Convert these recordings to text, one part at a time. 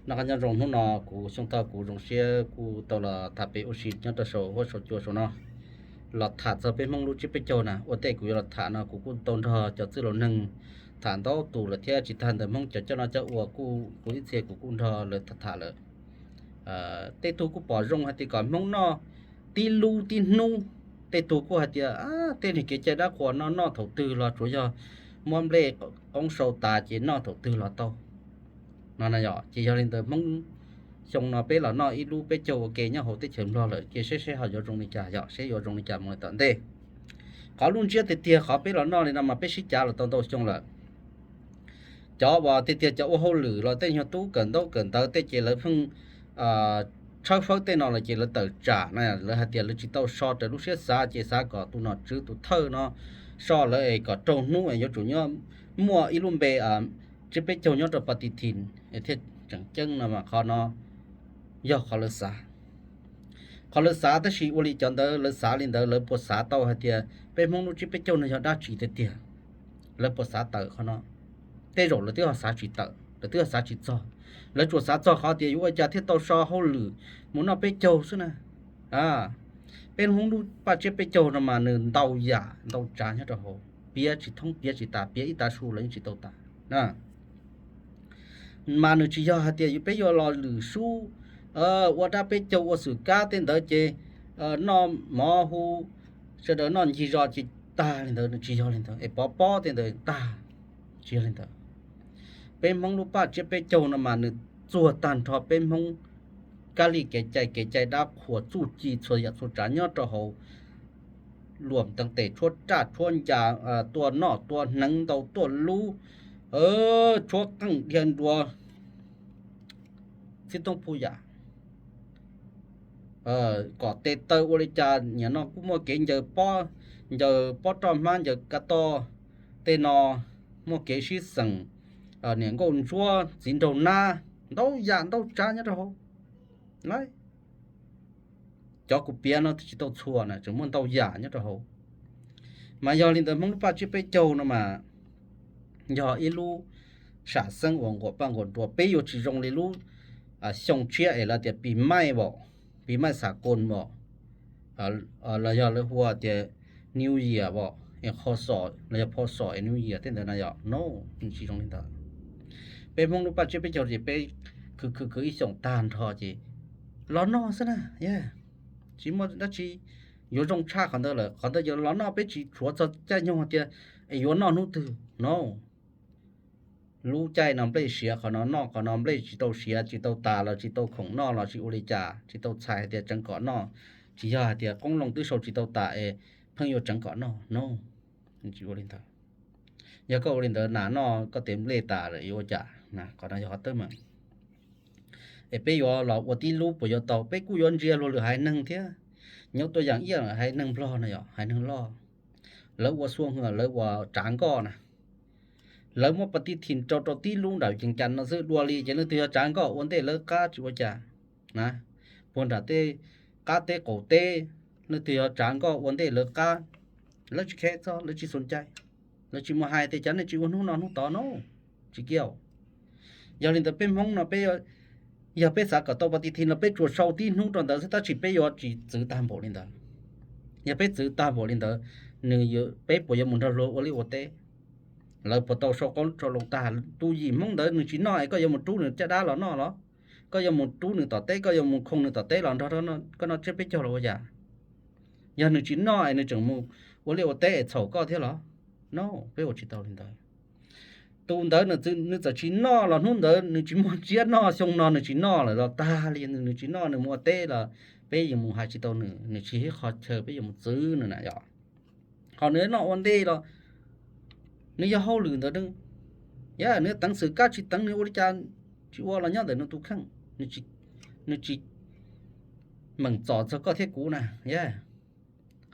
Noj qab nyob zoo, hnub no kuv Xyooj Thoj kuv zoo siab kuj tau los tham peb ua si nyob rau saum huab saum cua saum no, los tham txog peb Hmoob lub tsiab peb caug na. Ua ntej kuv yuav los tham no kuv kuj tau nrog cov txwj laus neeg tham ntau tus lawm thiab, tsis tag ntawd Hmoob cov coj noj coj ua kuj, kuv ib txhia kuv kuj nrog lawv tham tham lawm. Tej tug kuj pom zoo hais tias kom Hmoob noj tib lub tib hnub, tej tug kuj hais tias tej niag kev cai dab qhuas no noj thaum twg los tsuas yog muab nplej qoob sau tas ces noj thaum twg los tau no na yom. Ces yog li ntawd Hmoob xyoo no peb los noj ib lub peb caug ua ke nyob hauv teb chaws Nplog lawm, ces seb seb ho yuav zoo li cas yom, seb yuav zoo li cas mus li tom ntej. Qhov lub ntsiab tiag tiag qhov peb los noj li no mas peb sib cav los tau ntau xyoo lawm. Cov uas tiag tiag cov ua hauj lwm los tej nyuag tub kawm ntaub kawm ntawv tej ces lawv pheej tshawb fawb tej no lawm ces lawv tawm tsam na, lawv hais tias lawv tsis tau so raws lub siab xav ces xav kom tus nom tswv tus thawj no so lawv es kom raug hnub es yuav tsum nyob muaj ib lub npe tsiab peb caug nyob rau pa ti thi thiaj tseem ceeb no mas qhov no yog qhov lawv xav. Qhov lawv xav tab sis ua li cov ntawd lawv xav li ntawd lawv puas xav tau hais tias peb Hmoob lub tsiab peb caug no yog dab tsi tiag tiag? Lawv puas xav tawm qhov no? Tej zaum lawv twb ho xav tsis tawm, lawv twb ho xav tsis txog. Lawv tsuas xav txog qhov tias yuav ua cas thiaj tau so hauj lwm mus noj peb caug xwb na. Peb Hmoob lub paj tsiab peb caug no mas nws ntau yam ntau tsav nyob rau hauv, piav tsis thoob piav tsis tas, piav ib tav su los yeej tsis tau tas. Mas nws tsis yog hais tias yus peb yuav los lwm sub ua dab peb caug ua xwm kab tej ntawd ces noj mov hu sawv daws noj ncig zos ces tag li ntawd, nws tsis yog li ntawd es pov pob tej ntawd tag, tsis yog li ntawd. Peb Hmoob lub paj tsiab peb caug no mas nws txuag tag nrho peb Hmoob kab li kev cai, kev cai dab qhuas txuj ci txhua yam txhua tsav nyob rau hauv, luam teev tes tshuab raj tshuab ncas, tua noj tua hneev ntau tuaj lub, tshuab qeej dhia nruas, txhib toob puj yam, kom tes taw ua li cas nim no kuj muaj kev ncaws pob, ncaws pob roj hmab ncaws ka toj, tej no muaj kev sib xeem, niam nkauj ntsuab txiv nraug nab, ntau yam ntau tsav nyob rau hauv. Cov kuv piav no twb tsis tau txhua na, tseem muaj ntau yam nyob rau hauv. Mas yog li ntawd Hmoob lub paj tsiab peb caug no mas yog ib lub sam xeeb uas nquam paj nquam nruas, peb yuav tsis zoo li lub xyoo tshiab es lawv tias pis maij os, pis maij xav koos os, los yog lawv hu tias New Year os, es qho xom los yog pho xom es New Year tej ntawd no yom, no, tsis zoo li ntawd. Peb Hmoob lub paj tsiab peb caug ces peb khwv khwv khwv ib xyoos tag nrho ces los noj xwb na, tsis muaj dab tsi yuav zoo tshaj qhov ntawd lawm. Qhov ntawd yog los noj, peb tsis tshuav txog caij nyoog tias es yuav noj hnub twg no. Lub caij no nplej siav qhov no, noj qhov no, nplej tsis tau siav tsis tau tas los tsis tau khoom noj los tsis ua li cas, tsis tau txhais hais tias tseev kom noj, tsis yog hais tias qoob loo twb sau tsis tau tas es pheej yuav tseev kom noj no, tsis ua li ntawd. Yog koj ua li ntawd nas noj koj tes nplej tas lawm yuav ua cas? Qhov no yog qhov teeb meem. Es peb yuav los ua tib lub puas yuav tau? Peb kuj yuav ntsia luag lwm haiv neeg thiab. Nyob tua yam ib yam haiv neeg Nplog no yom, haiv neeg loj, lawv ua xua hwm, lawv ua tsav nkoj na. Lawv muab pa ti thi rau rau tib lub nram yees cas no xwb, dua li ces leej twg yog tsav nkoj ua ntej lawv qab tsis ua cas na. Puag nram tej qab teb qaum teb, leej twg yog tsav nkoj ua ntej lawv qab, lawv tsis kheev txog, lawv tsis xus cai, lawv tsis mus hais tias cas nej tsis ua hnub no hnub tod no, tsis kiaus. Yog li ntawd peb Hmoob no peb, yog peb xav kom tau pa ti thi los peb tsuas sau tib hnub rau ntawd xwb, tab sis peb yuav tsis txwv tag npaum li ntawd. Yog peb txwv tag npaum li ntawd, nws, peb puas yuav mus nrog luag ua liaj ua teb? Lawv puas tau sau qoob sau loo tag? Tus yim Hmoob ntawd nws tsis noj es koj yuav mus rub nws caj dab los noj los? Koj yuav mus rub nws tom teb, koj yuav mus khoo nws tom teb los nrog koj noj tsiab peb caug los ua cas? Yog nws tsis noj es nws tseem mus ua liaj ua teb es txhaum koj thiab los? No, peb ua tsis tau li ntawd. Tus ntawd nws txawm tsis noj los hnub ntawd nws tsis muaj tsiab noj, xyoo no nws tsis noj lawm los tag li, nws tsis noj nws mus ua teb los peb yeej mus hais tsis tau nws, nws tsis hib qhov chaw peb yuav mus txwv nws na yom. Ho nws noj ua ntej los nws yog hauj lwm ntawd, yog nws teev xwm kab tsis teev nws ua li cas tsis ua los nyob ntawm nws tus kheej, nws tsis meem txom txog koj thiab kuv na, yog.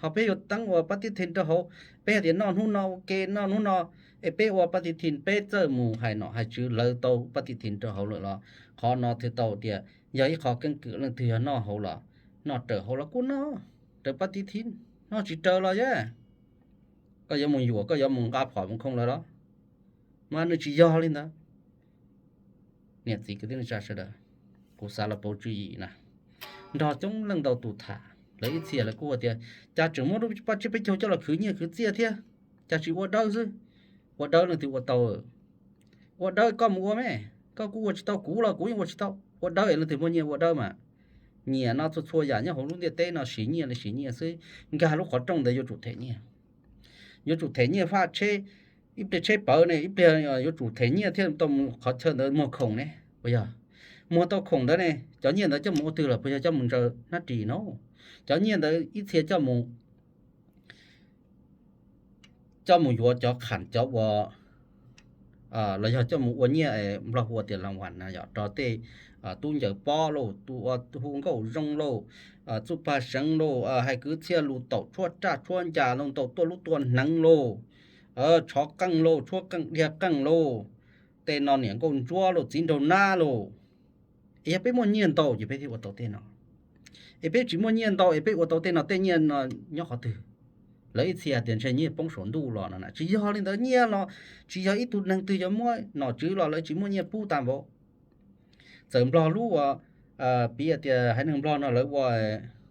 Ho peb yuav teeb ua pab tib thi rau hauv, peb hais tias noj hnub no ua ke noj hnub no, es peb ua pab tib thi peb txawj mus hais nom hais tswv lawv tau pab tib thi rau hauv lawm los qhov no thiaj tau tias yog ib qho keeb kwm. Leej twg yog noj hauv los noj raws hauv los kuj noj raws pab tib thi, noj tsis raws los yog koj yuav mus yuam, koj yuav mus nqa phom mus khoo lawv los? Mas nws tsis yog li ntawd. Niam txiv kwv tij neej tsa sawv daws, kuv xav los pauv tswv yim na, nrog coob leej ntau tus tham, lawv ib txhia lawv kuj tias, cas tseem muab paj tsiab peb caug coj los khwv nyiaj khwv txiaj thiab, cas tsis ua dawb xwb? Ua dawb leej twg ua tau? Ua dawb koj mus ua me, koj kuj ua tsis tau, kuv los kuv yeej ua tsis tau. Ua dawb es leej twg muaj nyiaj ua dawb mas? Nyiaj no txhua txhua yam nyob hauv lub ntiaj teb no siv nyiaj li siv nyiaj xwb. Nkag lub qhov rooj ntawd yuav tsum them nyiaj, yuav tsum them nyiaj faj tsheb, ib pliag tsheb pawv ne ib pliag yuav tsum them nyiaj thiaj tau mus qhov chaw ntawd muag khoom ne, puas yog? Muag tau khoom ntawd ne, cov nyiaj ntawd coj mus ua twg lawm? Puas yog coj mus ntsaws hnab ris no? Cov nyiaj ntawd ib txhia coj mus coj mus yuav cov kham cov ua, los yog coj mus ua nyiaj, Nplog hu ua tias las vas na yom, rau tej tub ncaws pob lauj, tus ua hu nkauj zoo lauj, txuj pag seev lauj, hais kwv txhiaj lus, taum tshuab raj tshuab ncas lauj, ntaus tuaj lub tuaj hneev lauj, tshov qeej lauj, tshuab qeej dhia qeej lauj, tej no niam nkauj ntsuab lauj, txiv nraug nab lauj. Es yog peb muaj nyiaj ntau ces peb thiaj ua tau tej no. Es peb tsis muaj nyiaj ntau es peb ua tau tej no, tej nyiaj no nyob qhov twg? Lawv ib txhia tias ntshe nyiaj poob saum ntuj los no na. Tsis yog li ntawd, nyiaj los tsis yog ib tug neeg twg yuav muab, nom tswv los lawv tsis muaj nyiaj pub tag npaum. Txawm Nplog lub ua, piv tias haiv neeg Nplog no lawv ua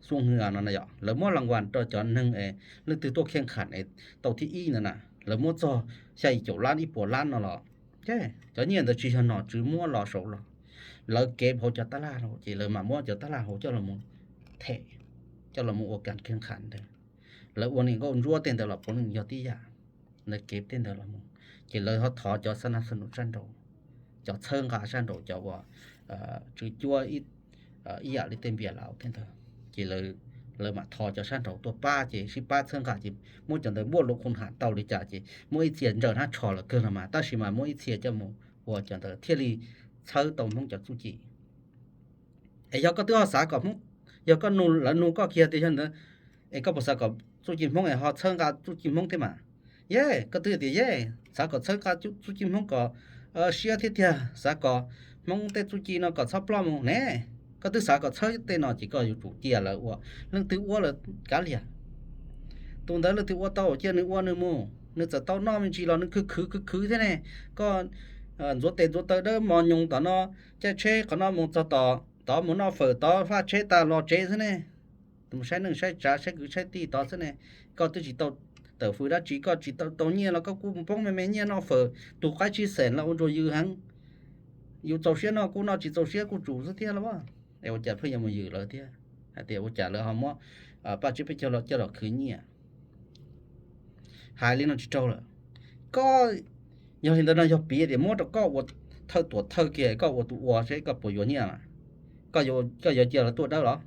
xuj hwm no na yom, lawv muab las vas rau cov neeg es leej twg tuaj khiaj kham es tau thib ib ntawd na, lawv muab txog xya yim caum lab ib puas lab no los, cov nyiaj ntawd tsis yog nom tswv muab los saud los, lawv kev hauv cov tab laj no ces lawv mam muab cov tab laj hauv coj los them, coj los ua kas khiaj kham ntawd. Lawv ua niam nkauj ntsuab tej ntawd los puav leej yog tib yam, lawv kev tej ntawd los mus, ces lawv ho thov cov xab na xab nus sab nraud, cov txhawb nqa sab nraud, cov uas tswv cuab ib yam li tej npias laus tej ntawd, ces lawv mam thov cov sab nraud tuaj pab ces sib pab txhawb nqa ces muab cov ntawd muaj lus qhum ham tau li cas ces muab ib txhia ntsaws hnab tsho los kawg los mas, tab sis mas muab ib txhia coj mus ua cov ntawd thiaj li txhawb tau Hmoob cov txuj ci. Es yog koj twb ho xav kom Hmoob, yog koj nug, lawv nug koj kiag tias yog ntawd, es koj puas xav kom txuj ci Hmoob es ho txhawb nqa txuj ci Hmoob thiab mas? Yej, koj twb tias yej, xav kom txhawb nqa txuj ci Hmoob kom siab thiab tiag, xav kom Hmoob tej txuj ci no kom txhob ploj mus ne. Koj twb xav kom txhawb tej no ces koj yuav tsum cia lawv ua. Leej twg ua lawm kav liam. Tus ntawd leej twg ua tau cia nws ua nws mus, nws txawm tau noj me ntsis los nws khwv khwv khwv khwv thiab ne. Koj ntxuav tes ntxuav taw dawb mos nyoos tom no, caij tsheb qhov no mus txog tom tod mus noj fawm tod, faj tsheb tas los tsev xwb ne. Mus saib neej saib tsav saib kwv saib tij tod xwb ne. Koj twb tsis tau tawm fws dab tsi, koj tsis tau tau nyiaj los koj kuj poob me me nyiaj noj fawm, tus qaib tsib xeem los ua ntsuag yws heev. Yus txaus siab noj kuj noj, tsis txaus siab kuj tsum xwb thiab los. Es ua cas pheej yuav mus yws lawv thiab? Hais tias ua cas lawv ho muab paj tsiab peb caug los coj los khwv nyiaj? Hais li no tsis raug lawm. Koj, yog li ntawd no yog piv tias muab rau koj ua thawj tuam thawj kiag, koj ua tus ua seb koj puas yuav nyiaj mas. Koj yuav cia lawv tuaj dawb los?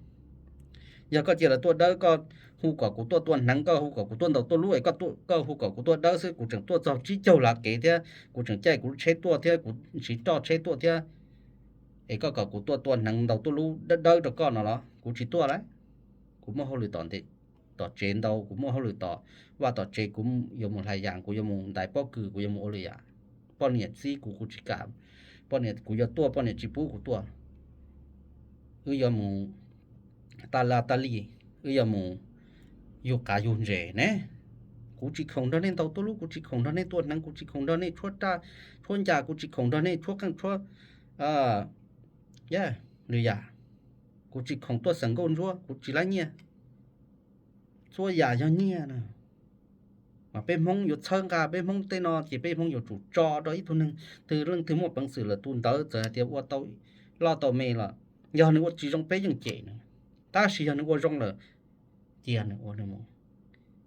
Yog koj cia lawv tuaj dawb, koj hu kom kuv tuaj tua hneev, koj hu kom kuv tuaj ntaus tuaj lub es koj hu kom kuv tuaj dawb xwb, kuv tseem tuaj txog tsib caug lav kev thiab, kuv tseem caij kuv lub tsheb tuaj thiab, kuv siv roj tsheb tuaj thiab, es koj kom kuv tuaj tua hneev ntaus tuaj lub dawb dawb rau koj no los kuv tsis tuaj lauj. Kuv muaj hauj lwm tom tsev ntau, kuv muaj hauj lwm tom vaj tom tsev, kuv yuav mus hlais yas, kuv yuav mus ntais pob kws, kuv yuav mus ua lwm yam. Poj niam txib kuv kuv tsis kam, poj niam kuv yuav tuaj poj niam tsis pub kuv tuaj. Wb yuav mus taj laj taj li, wb yuav mus yug qav yug ntses ne. Kuv tsis khoom nrog nej ntaus tuaj lub, kuv tsis khoom nrog nej tua hneev, kuv tsis khoom nrog nej tshuab raj tshuab ncas, kuv tsis khoom nrog nej tshuab qeej tshuab lwm yam. Kuv tsis khoom tuaj xeem nkauj ntsuab, kuv tsis laib nyiaj. Txhua yam yog nyiaj na. Mas peb Hmoob yuav txhawb nqa peb Hmoob tej no ces peb Hmoob yuav tsum tso rau ib tug neeg twg leej twg muaj peev xwm lawm, tus ntawd txawm hais tias ua tau loj tau me los, yog nws ua tsis zoo peb yeej cem nws, tab sis yog nws ua zoo lawm, cia nws ua nws mus.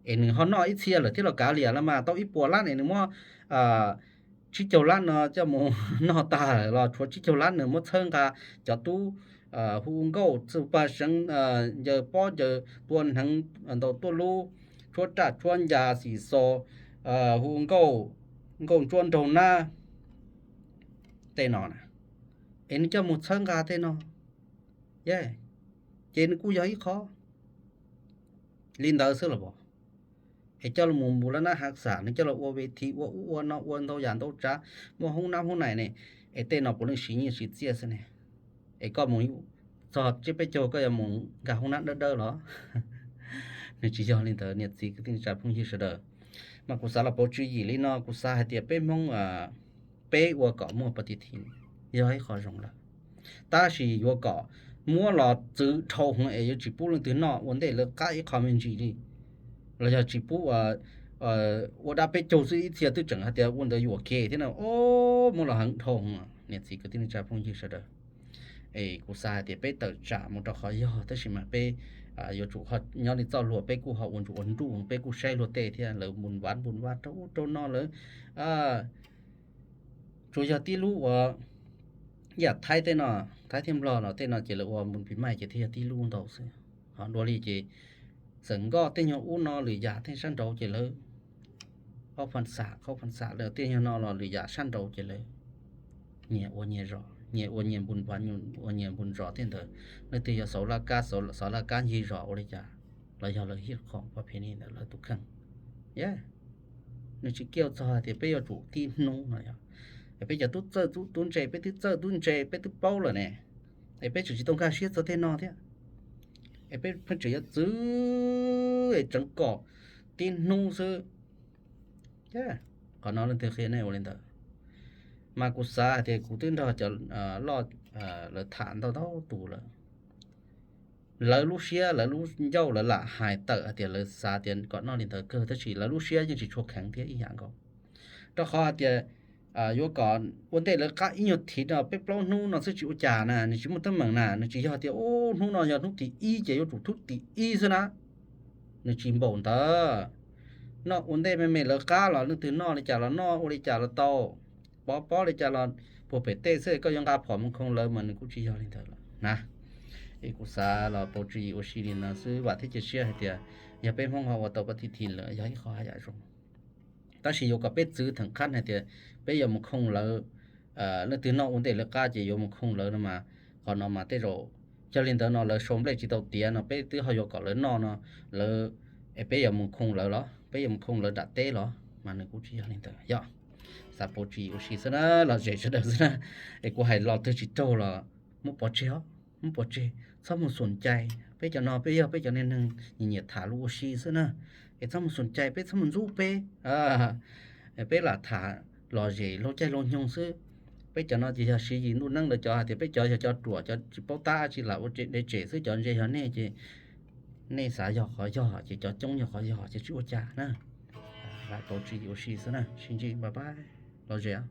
Es nws ho noj ib txhia lawm thiab los kav liam los mas, tau ib puas lab es nws muab tsib caug lab no coj mus noj tag lawm los tshuav tsib caug lab nws muab txhawb nqa cov tub hu nkauj txuj paj seev, ncaws pob ncaws tua hneev, ntaus tuaj lub, tshuab raj tshuab ncas xim xos, hu nkauj, nkauj ntsuab nraug nab tej no na. Es nws coj mus txhawb nqa tej no, ces nws kuj yog ib qho li ntawd xwb los as. Es coj los mus npus laj nab hav xam, nws coj los ua ve thi, ua ub ua no, ua ntau yam ntau tsav, muaj hoob nab hoob nais ne. Es tej no puav leej siv nyiaj siv txiaj xwb ne. Es koj mus txog tsiab peb caug koj yuav mus nkag hoob nab dawb dawb los? Nws tsis yog li ntawd niam txiv kwv tij neej tsa phooj ywg sawv daws. Mas kuv xav los pauv tswv yim li no, kuv xav hais tias peb Hmoob, peb ua kom muaj pov ti thi. yog ib qho zoo lawm. Tab sis yuav kom muab los txwv dhau heev es yuav tsis pub leej twg noj ua ntej lawv qab ib qho me ntsis li, los yog tsis pub ua dab peb caug xwb, ib txhia twb tseem hais tias ua ntawd yuam kev thiab na. Muab los heev dhau heev, niam txiv kwv tij neej tsa phooj ywg sawv daws. Es kuv xav hais tias peb tawm tsam mus rau qhov yog, tab sis mas peb yuav tsum nyob li txoj luag, peb kuj ho ua ntsuj ua nruj, peb kuj saib luag tej thiab, lawv npun vaj npun vaj rau ub rau no lawv. Tsuas yog tib lub uas yam Thaib tej no, Thaib thiab Nplog los tej no ces lawv ua npun pis maij ces thiaj yog tib lub ntau xwb. Ho dua li ces txawm nkoj tej nyuag ub no lwm yam tej sab nraud ces lawv ob phan xam, ob phan xam lawm, tej nyuag no los lwm yam sab nraud ces lawv nyias ua nyias zos, nyias ua nyias npun vaj, ua nyias npun zos tej ntawd. Leej twg yog xauv laj kab, xauv laj kab ncig zos ua li cas, los yog lawv hib qhov pov phev ni ntawm lawv tus kheej. Nws tsis kiaj txog hais tias peb yuav tsum tib hnub no yog peb cov tub txawj tub ntse, peb twb txawj tub ntse, peb twb paub lawm ne, es peb tseem tsis tau nkag siab txog tej no thiab, es peb pheej tseem yuav txwv es tseev kom tib hnub xwb. Qhov no leej twg qhia nej ua li ntawd? Mas kuv xav hais tias kuv twb nrog cov loj lawv tham ntau ntau tus lawm. Lawv lub siab lawv lub ncauj lawv lam hais tawm hais tias lawv xav tias kom noj li ntawd kawg, tab sis lawv lub siab yeej tsis tshua kheev thiab ib yam nkaus. Rau qhov hais tias yuav kom ua ntej lawv qab ib nyuag thiv no peb plaub hnub no xwb tsis ua cas na, nws tsis muaj teeb meem na, nws tsis yog tias ub hnub no yog hnub tim ib ces yuav tsum hnub tim ib xwb na. Nws tsis npaum ntawd. Noj ua ntej me me lawv qab los leej twg noj li cas los noj, ua li cas los tau, pov pob li cas los puag pem tej xwb, koj yuav nqa phom mus khoo lawv mas nws kuj tsis yog li ntawd lawm na. Es kuv xav los pauv tswv yim ua si li no xwb, vam thiab cia siab hais tias yog peb Hmoob ho ua tau pab thim thim lawm yog ib qho haj yam zoo. Tab sis yuav kom peb txwv theem qab hais tias peb yuav mus khoo lawv, leej twg noj ua ntej lawv qab ces yuav mus khoo lawv no mas, qhov no mas tej zaum yog li ntawd no lawv sau nplej tsis tau tiav no peb twb ho yuav kom lawv noj no, lawv, es peb yuav mus khoo lawv los peb yuav mus khoo lawv nram teb los mas nws kuj tsis yog li ntawd yog. Xav pauv tswv yim ua si xwb na, los zem sawv daws xwb na. Es kuv hais lo twg tsis raug los muab pov tseg os, muab pov tseg, txhob mus xum cai. Peb cov no peb yog peb cov neeg nyiam tham lus ua si xwb na, es txhob mus xum cai, peb txhob mus ntxub peb. Peb lam tham lom zem laug caij laug nyoog xwb. Peb cov no ces yog siv yim ntuj neeb lawv cov hais tias peb cov yog cov ruam, cov tsis paub tab tsi, lam ua deb tsem xwb, cov ntse yog nej ces nej xav yog qhov yog ces cov coob yog qhov yog ces tsis ua cas na. Lam pauv tswv yim ua si xwb na, sib ntsib, bye bye, lom zem.